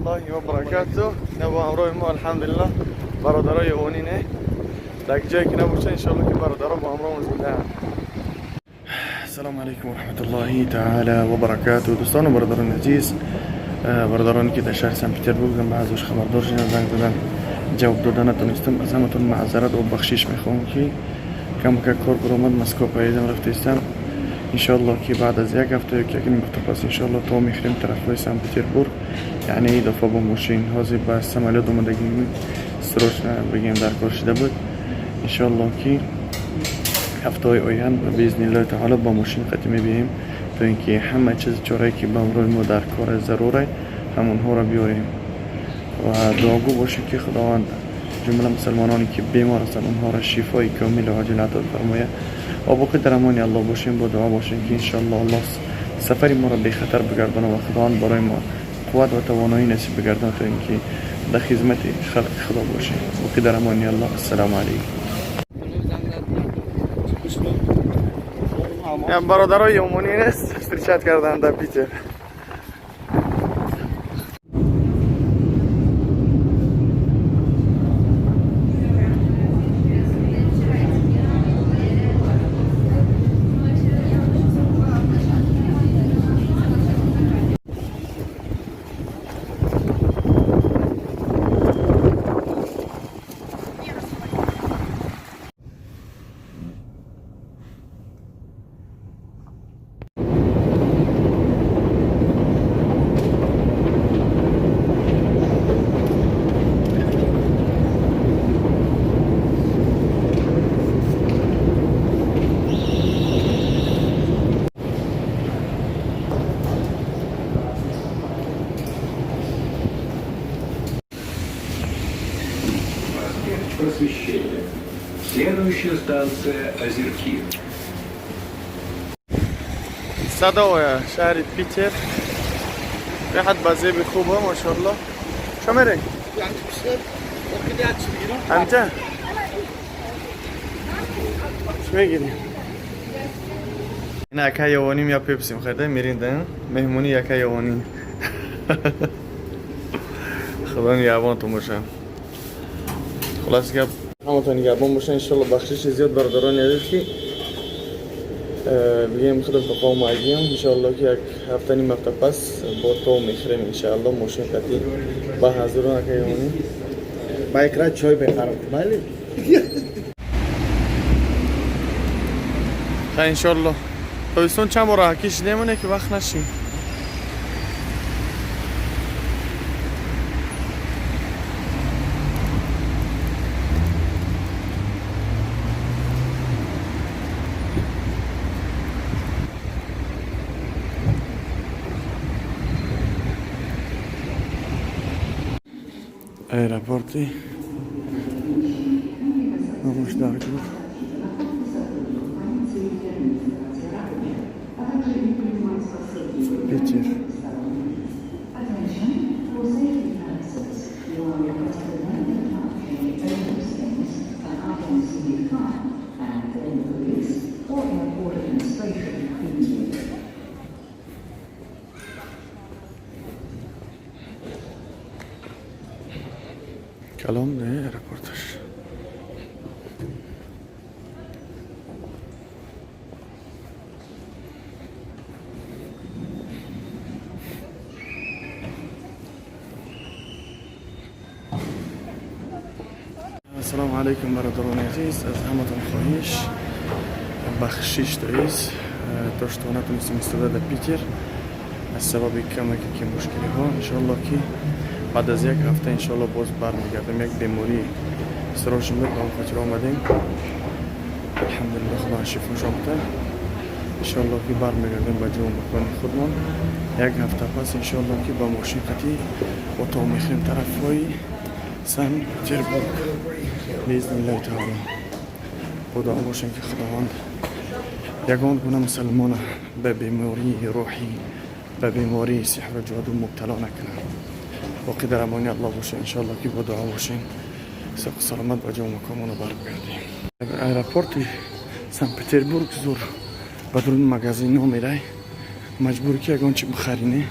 الله و برکاته. نه با همراه ما الحمدلله برادرای یوانی نه در جایی که نباشه انشالله که برادرها با همراه زنده. السلام علیکم و رحمت الله تعالی و برکاته. دوستان و برادران عزیز، برادرانی که در شهر سن پتربورگ بعضیش خبردار شدن، زنگ زدن جواب دادن نتونستم، از همتون معذرت و بخشش میخوام که کم که کار برآمد مسکو پیدم رفتیستم. انشالله که بعد از یک هفته یا یک نیم هفته پس انشالله تا میخریم طرف های سن پتربورگ، یعنی ای دفعه با ماشین حاضر به سمالیات اومدگی سروش بگیم در کار شده بود. انشالله که هفته های آینده باذن الله تعالی با ماشین قطعی میبینیم تا اینکه همه چیز چاره که به همراه ما در کار ضروره همونها را بیاریم و دعاگو باشیم که خداوند جمله مسلمانانی که بیمار هستند اونها را شفای کامل و عاجل عطا فرماید و باقی در امان الله باشیم. با دعا باشیم که انشالله الله سفر ما را بی خطر بگردانه و خداوند برای ما قوت و توانایی نصیب بگردانه تا اینکه در خدمت خلق خدا باشیم. باقی در امان الله. السلام علیکم. برادرای یومونی نیست встречать کردن در پیتر. Просвещения. Следующая станция Озерки. Садовая, شهر پیتر. بحد بازی خوبه ماشاءالله. شو میری؟ انت؟ چی میگیری؟ این اکا یوانیم یا پیپسی میخواد میرین مهمونی اکا یوانی. خدا نگهبان تو باشه. خلاص گپ همتون نگهبان باشه انشالله. بخشش زیاد برادران عزیز که بگیم خودم به قوم عگیم انشالله که یک هفته نیم هفته پس با تو میخریم انشالله ماشین قطعی با حضوران اکا یوانی. بایک را چای بخرم بله. خیلی انشالله تابستون چند بار راهکی شده که وقت نشیم. Аэропорти номаш дар بود. Питер. کلام نه аэропортش. السلام علیکم برادران عزیز. از همتون خواهش بخشش دایز تا نتونستیم استفاده در پیتر از سبب کمک که مشکلی ها. انشالله که بعد از یک هفته انشالله باز برمیگردیم. یک بیماری سراشون بود به اون خاطر آمدیم. الحمدلله خدا شفا شامته. انشالله که برمیگردیم به جا و مکان خودمان. یک هفته پس انشالله که با ماشین قطعی اتاق میخریم طرف های سن پتربورگ باذن الله تعالی. خدا باشین که خداوند یگان گونه مسلمان به بیماری روحی، به بیماری سحر و جادو مبتلا نکنه. باقی در امانی الله باشه انشالله که با دعا باشین سق سلامت با جا و مکانمون رو برگردیم. Аэропорти Санкт Петербург зур ба дарун магазинҳо мерай, маҷбур ки ягон чи бихарӣ.